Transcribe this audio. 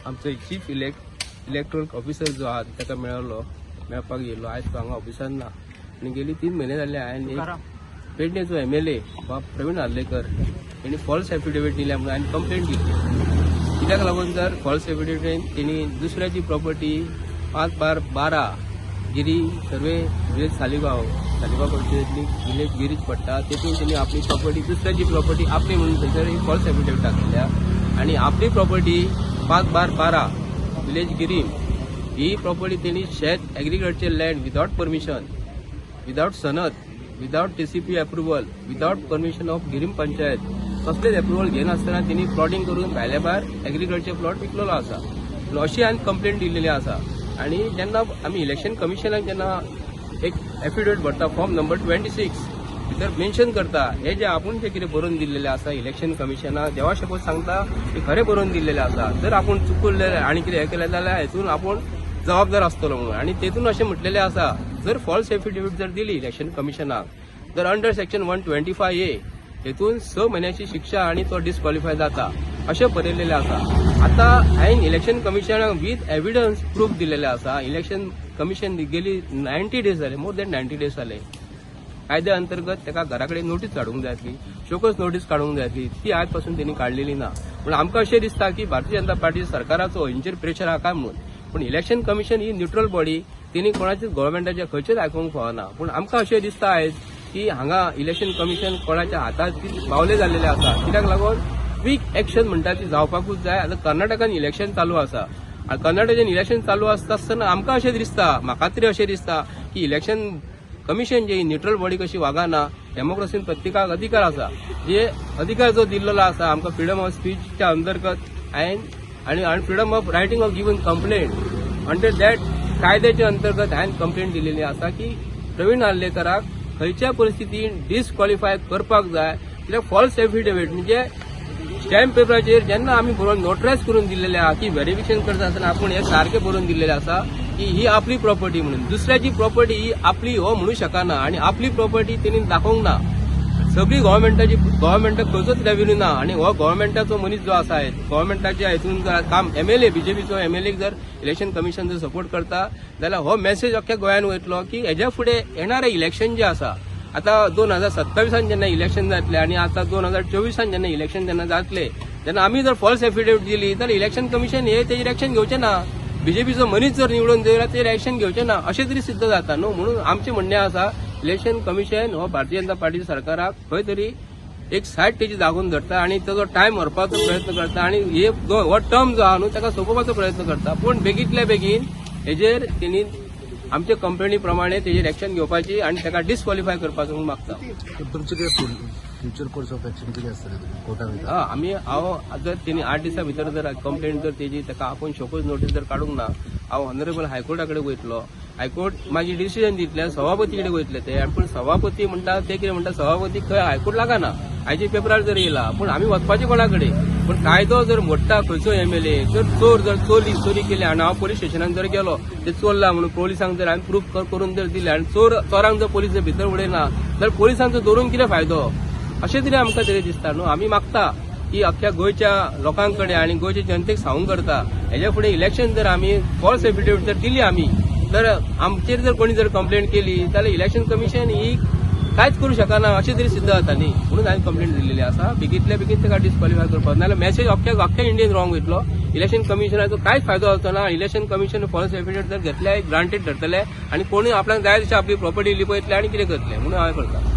आमचो chief Electral officer जो आहा ताका मेळलो, मेळपाक येयलो. आयज तो हांगा ऑफिसान ना आनी गेली 3 म्हयने जाले हांवें एक पेडणेचो एमएलए बाब प्रवीण आर्लेकर हेणी फॉल्स एफिडेवीट दिल्या म्हणून हांवें कंप्लेंट दिली. कित्याक लागून तर फॉल्स एफिडेवीट तेणी दुसऱ्याची प्रॉपर्टी 5/12 गिरी सर्वे विलेज सालिगांव, सालिगांव पंचायतींतली विलेज गिरीज पडटा, तेतून तेणी आपली प्रॉपर्टी, दुसऱ्याची प्रॉपर्टी आपली म्हणून थंयसर एक फॉल्स एफिडेवीट टाकलेल्या आनी आपली प्रॉपर्टी 5/12 विलेज गिरीम ही प्रॉपर्टी तेणी शेत, agriculture land, without permission, without सनद, without TCP approval, without permission of Guirim panchayat, कसलेच अप्रुव्हल घेनासतना तेणी प्लॉटिंग करून भायल्या भायर एग्रीकल्चर प्लॉट विकलेलो आसा पूण अशी हांवें कंप्लेंट दिल्लेली आसा. आनी जेन्ना आमी इलेक्शन कमिशनाक जेन्ना एक एफिडेवीट भरता, फॉर्म नंबर 26 भितर मेन्शन करता, हे जे आपूण जे कितें बरोवन दिल्लेलें आसा, इलेक्शन कमिशनाक देवा शपथ सांगता की खरें बरोवन दिल्लेलें आसा. जर आपूण चुकले आनी कितें हें केलें जाल्यार हेतून आपूण जबाबदार आसतलो म्हणून. आनी तेतून अशें म्हटलेलें आसा, जर फॉल्स एफिडेवीट जर दिली इलेक्शन कमिशनाक तर अंडर सेक्शन 125 ए हेतून 6 म्हयन्याची शिक्षा आनी तो डिस्क्वॉलिफाय जाता अशें बरयलेलें आसा. आतां हांवें इलेक्शन कमिशनाक विथ एविडन्स प्रूफ दिलेले आसा. इलेक्शन कमिशन गेली 90 डेज जाले, मोर दॅन 90 डेज जाले. कायद्या अंतर्गत ताका घरा कडेन नोटीस काडूंक जाय आसली, शोकॉज नोटीस काडूंक जाय आसली, ती आयज पासून तेणी काडलेली ना. पूण आमकां अशें दिसता की भारतीय जनता पार्टी सरकाराचो हेंचेर प्रेशर आहा काय म्हणून. पूण इलेक्शन कमिशन ही न्युट्रल बॉडी, तेणी कोणाचीच गव्हर्मेंटाचें खंयचेच आयकूंक फावना. पूण आमकां अशें दिसता आयज की हांगा इलेक्शन कमिशन कोणाच्या हातात बावले जाल्लेले आसा. कित्याक लागून क्वीक एक्शन म्हणटा ती जावपाकूच जाय. आतां कर्नाटकान इलेक्शन चालू आसा आनी कर्नाटकान इलेक्शन चालू आसता आसतना आमकां अशें दिसता, म्हाका तरी अशें दिसता की इलेक्शन कमिशन जे न्युट्रल बॉडी कशी वागाना. डेमोक्रेसीन प्रत्येकाक अधिकार आसा, जे अधिकार जो दिल्लो आसा आमकां फ्रिडम ऑफ स्पीचच्या अंतर्गत हांवें आनी freedom of writing of given complaint, under that कायद्याच्या अंतर्गत हांवें कंप्लेंट दिलेली आसा की प्रवीण आर्लेकराक खंयच्या परिस्थितीन डिस्क्वॉलिफाय करपाक जाय. कित्याक फॉल्स एफिडेवीट म्हणजे स्टॅम्प पेपराचेर जेन्ना आमी बरोवन नोटरायज करून दिल्लेले आहा की व्हेरिफिकेशन करता आसतना आपूण हे सारकें बरोवन दिल्लेलें आसा की ही आपली प्रॉपर्टी म्हणून. दुसऱ्याची प्रॉपर्टी ही आपली हो म्हणू शकना आनी आपली प्रॉपर्टी तेणी दाखोवंक ना. सगळी गव्हर्मेंटाची, गव्हर्मेंटाक खंयचोच रेव्हेन्यू ना आनी हो गव्हर्मेंटाचो मनीस जो आसा, गव्हर्मेंटाच्या हितून जर काम एमएलए, बीजेपीचो एमएलए जर इलेक्शन कमिशन जर सपोर्ट करता जाल्यार हो मेसेज अख्ख्या गोंयान वयतलो की हेज्या फुडें येणारे इलेक्शन जे आसा, आतां 2027 जेन्ना इलेक्शन जातलें आनी आतां 2024 जेन्ना इलेक्शन जेन्ना जातलें, तेन्ना आमी जर फॉल्स एफिडेवीट दिली तर इलेक्शन कमिशन हे तेजेर एक्शन घेवचें ना. बीजेपीचो मनीस जर निवडून दिला तेजेर एक्शन घेवचें ना अशें तरी सिद्ध जाता न्हू. म्हणून आमचें म्हणणें आसा, इलेक्शन कमिशन हो भारतीय जनता पार्टी सरकाराक खंय तरी एक सायड तेजी दाखोवन धरता आनी ताजो टायम व्हरपाचो प्रयत्न करता आनी हे जो हो टर्म जो आहा न्हू ताका सोंपोवपाचो प्रयत्न करता. पूण बेगींतल्या बेगीन हेजेर तेणी आमचे कंप्लेनी प्रमाणे तेजेर एक्शन घेवपाची आनी ताका डिस्क्वॉलिफाय करपाचो म्हणून मागता. तुमचे कितें फ्युचर कोर्स ऑफ एक्शन कितें आसतलें तुमी कोर्टान वयता? हा, आमी हांव जर तेणी 8 दिसां भितर जर कंप्लेंट जर तेजी ताका आपोवन शोकॉज नोटीस जर काडूंक ना, हांव ऑनरेबल हायकोर्टा कडेन वयतलो. हायकोर्ट मागीर डिसिजन दितले, सभापती कडेन वयतले ते. पूण सभापती म्हणटा ते कितें म्हणटा, सभापती खंय हायकोर्ट लागना, आयच्या पेपरार जर येयला. पूण आमी वचपाचें कोणा कडेन? पूण कायदो जर मोडटा खंयचो एमएलए जर, चोर जर चोरी चोरी केली आनी हांव पोलीस स्टेशनान जर गेलो, ते चोरला म्हणून पोलिसांक जर हांवें प्रूफ करून जर दिले आनी चोर चोरांक जर पोलीस जर भितर उडयना जाल्यार पोलिसांचो दवरून कितें फायदो अशें तरी आमकां तरी दिसता न्हू. आमी मागता की अख्ख्या गोंयच्या लोकां कडेन आनी गोंयच्या जनतेक सांगूंक करता, हेज्या फुडें इलेक्शन जर आमी फॉल्स एफिडेवीट जर दिली आमी, तर आमचेर जर कोणी जर कंप्लेंट केली जाल्यार इलेक्शन कमिशन ही कांयच करूं शकना अशें तरी सिद्ध जाता न्ही. म्हणून हांवें कंप्लेंट दिल्लेली आसा. बेगींतल्या बेगीन ताका डिस्क्वॉलिफाय करपाक, नाजाल्यार मॅसेज अख्ख्या अख्ख्या इंडियन रॉंग वयतलो. इलेक्शन कमिशनाचो कांयच फायदो जावचो ना. इलेक्शन कमिशन फॉल्स एफिडेवीट जर घेतले, ग्रांटेड धरतले आनी कोणूय आपणाक जाय तशें आपली प्रॉपर्टी लिपयतले आनी कितें करतले. म्हणून हांवें करता.